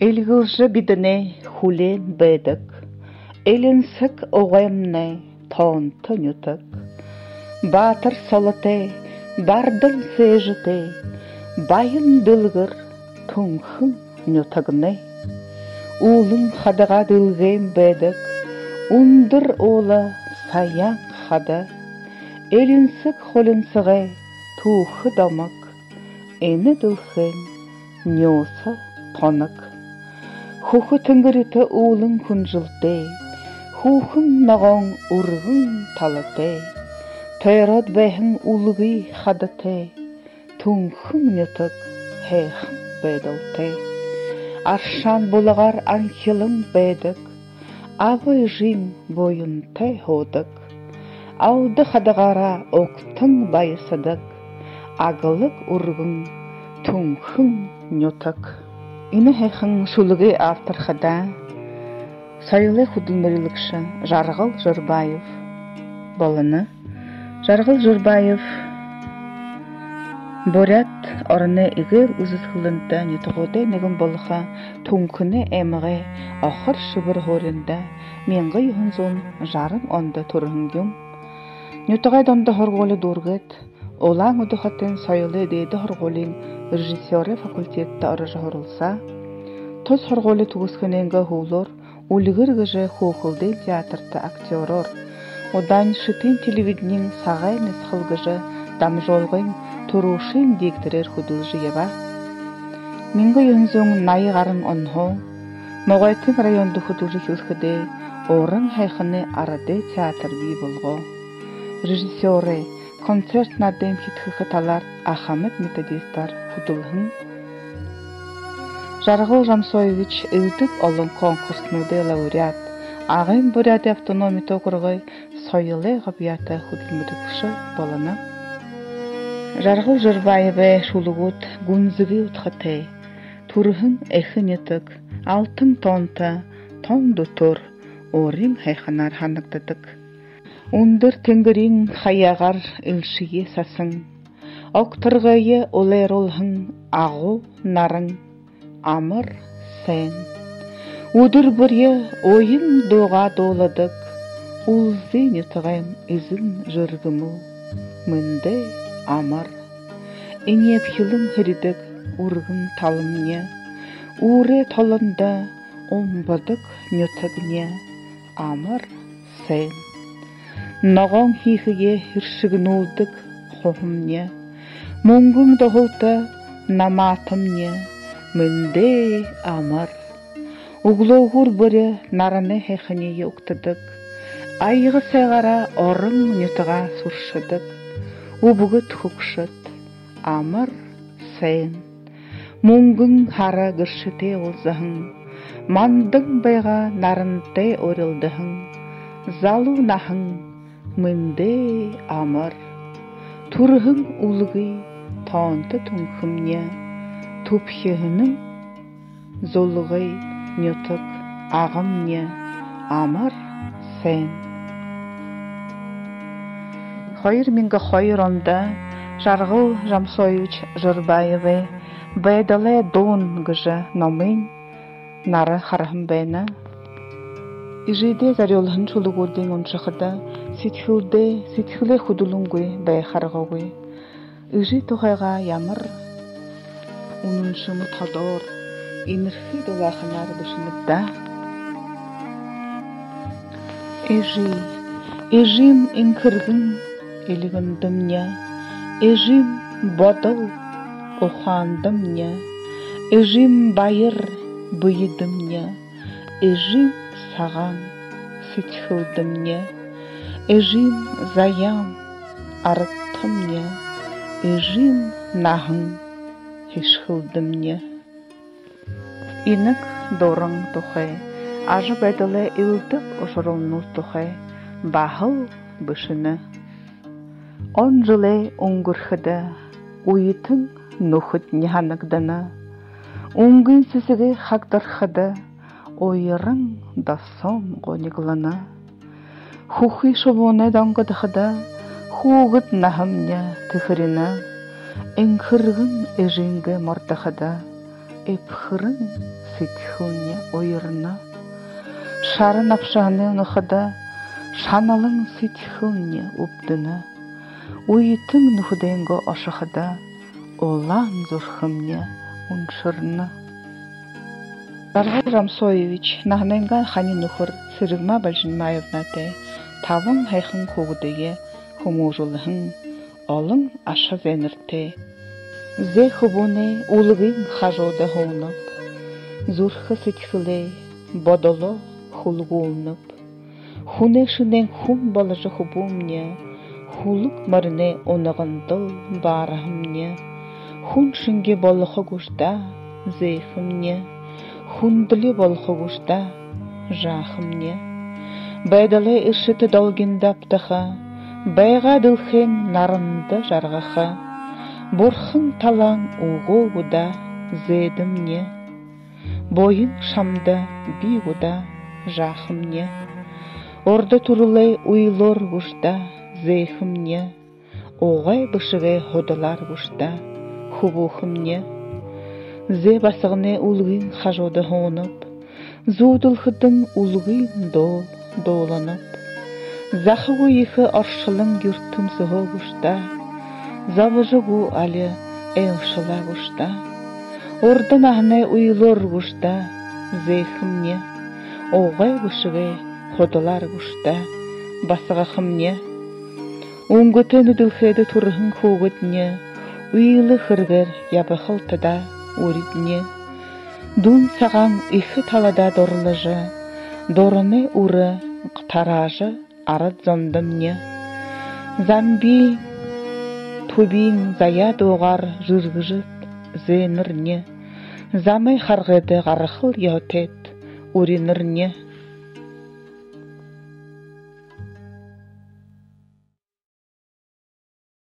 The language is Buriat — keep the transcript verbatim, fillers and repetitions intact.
Эльгэлжэ бидэнэй хүлеэн байдаг элинсэг угаймнай тоонто нютаг. Баатар солотой, бардам сээжэтэй, баян дэлгэр Түнхэн нютагнай. Үүлэн хадагаа дэлгээн байдаг, үндэр уула Саяан хада. Элинсэг хулинсагай түүхэ домог, энэ дэлхэйн нюуса тоног. Хүхэ тэнгэритэ үүлэн хүнжэлтэй, хүүхэн ногоон үргэн талатай, тойроод байһан үлгы хадатай Түнхэн нютаг һайхан байдалтай. Аршаан булагаар анхилан байдаг, аба эжын буянтай һуудаг, алда хадагаараа угтан баясадаг аглаг үргэн Түнхэн нютаг. Энэ һайхан шүлэгэй автор хадаа соёлой хүдэлмэрилэгшэ Жаргал Жорбаев болоно. Жаргал Жорбаев Буряад ороной эгээл үзэсхэлэнтэ нютагуудай нэгэн болохо Түнхэнэй аймагай Охор-Шэбэр һууринда мянга юһэн зуун жаран ондо түрэһэн юм. Нютагай дунда һургуули дүүргээд, Улаан-Үдэ хотын соёлой дээдэ һургуулиин режиссёрой факультедтэ орожо һуралсаа. Тус һургуули түгэсхэнэйнгээ һүүлээр «Үльгэр» гэжэ хүүхэлдэйн театрта актёроор, удаань Шэтын телевидениин «Сагай нисхал» гэжэ дамжуулгын түрүүшын дикторээр хүдэлжэ ябаа. Мянга юһэн зуун наян гаран онһоо Могойтын районда хүдэлжэ эхилхэдээ, уран һайханай арадай театр бии болгоо. Режиссёрой, концерт наадайм хэтхэхэ талаар ахамад методистаар хүдэлһэн. Жаргал Жамсоевич элдэб олон конкурснуудай лауреат, Агын Буряадай автономито округой соёлой габьяата хүдэлмэрилэгшэ болоно. Жаргал Жорбаевай шүлэгүүд гүнзэгы удхатай, түрэһэн эхэ нютаг, алтан тоонто, тон дүтөөр урин һайханаар һанагдадаг. Үндэр тэнгэриин хаяагаар элшэеэ сасан, огторгойе улайруулһан агуу наран, амар сайн. Үдэр бүри уян дуугаа дууладаг Үлзы нютагайм эзэн жэргэмэл, мэндэ амар. Энеэбхилэн һэридэг үргэн талмни, үүрэй толондо умбадаг нютагни, амар сайн. Ногоон һиихэеэ һэршэгнүүлдэг хуһамни, мүнгэн дуһалта намаатамни, мэндэ амар. Үглөөгүүр бүри наранай һайханиие угтадаг, аяга сайгаараа орон нютагаа сүршэдэг үбгэд хүгшэд, амар сайн. Мүнгэн һара гэршэтэй уулзаһан, мандан байгаа нарантай урилдаһан залуу наһан, мэндэ амар. Түрэһэн үлгы тоонто Түнхэмни, түбхиһэн зулгы нютаг Агамни, амар сайн. Хоёр мянга хоёр ондо Жаргал Жамсоевич Жорбаевай «Байдалай дуун» гэжэ номынь нара хараһан байна. Эжыдээ зорюулһан шүлэгүүдые уншахада, сэдьхэлдээ, сэдьхэлээ хүдэлэнгүй байха аргагүй. Эжы тухайгаа ямар үнэншэмэ тодоор, энэрхы дулааханаар бэшэнэб даа. Эжы, эжым энхэргэн эльгэндэмни, эжым бодол ухаандамни, эжым баяр бэедэмни, эжым сагаан сэдьхэлдэмни, эжым заяан арадтамни, эжым наһан хэшхэлдэмни. Инаг дуран тухай, ажабайдалай элдэб ушаралнууд тухай баһал бэшэнэ. Он жэлэй үнгэрхэдэ үетэн нүхэдни һанагдана. Үнгын сэсэгэй хагдархада уяран досоом гуниглана. Хүхы шубуунай донгодоходо хүүгэд наһамни тэхэринэ. Энхэргэн эжынгээ мордоходо Эбхэрэн сэдьхэлни уярна. Шара набшаһанай унахада шаналан сэдьхэлни үбдэнэ. Үетэн нүхэдэйнгөө ошоходо улаан зүрхэмни үншэрнэ. Жаргал Жамсоевич, наһанайнгаа хани нүхэр Сэрэгма Бальжинимаевнатай табан һайхан хүүгэдые хүмүүжүүлһэн, олон аша зээнэртэй. Зээ, хүбүүнэй үлгын хажууда һуунаб. Зүрхэ сэдьхэлээ, бодолоо хүлгүүлнэб. Хүнэй шэнээн хүн боложо, хүбүүмни, хүлэг мориной унагандал баарһамни. Хүн шэнги болохо гүш даа, зээхэмни. Хүндэли болохо гүш даа, жаахамни. Байдалай эршэтэ долгиндо абтаха, байгаа дэлхэйн наранда жаргаха бурхан талаан үгөө гү даа, зээдэмни. Буян шамда бии гү даа, жаахамни. Урда түрэлэй үйлөөр гүш даа, зээхэмни. Угай бэшэгэй һудалаар гүш даа, хүбүүхэмни. Зээ, басаганай үлгын хажууда һуунаб. Зүүдэлхэдэнь үлгын дуу дууланаб. Захагүй ехэ оршолон юртэмсэһөө гүш даа, зобожо гү, али айлшалаа гүш даа. Урда наһанай үйлөөр гүш даа, зээхэмни. Угай бэшэгэй һудалаар гүш даа, басагахамни. Үнгэтэ энэ дэлхэйдэ түрэһэн хүүгэдни үйлэ хэрэгээр ябахал та даа, үридни. Дүн сагаан эхэ таладаа дурлажа, дуранай үрэ тараажа, арад зондомни. Замбиин түбиин заяа дуугаар жэргэжэ, зээнэрни. Замай харгыда гарахал ёһотойт, үринэрни.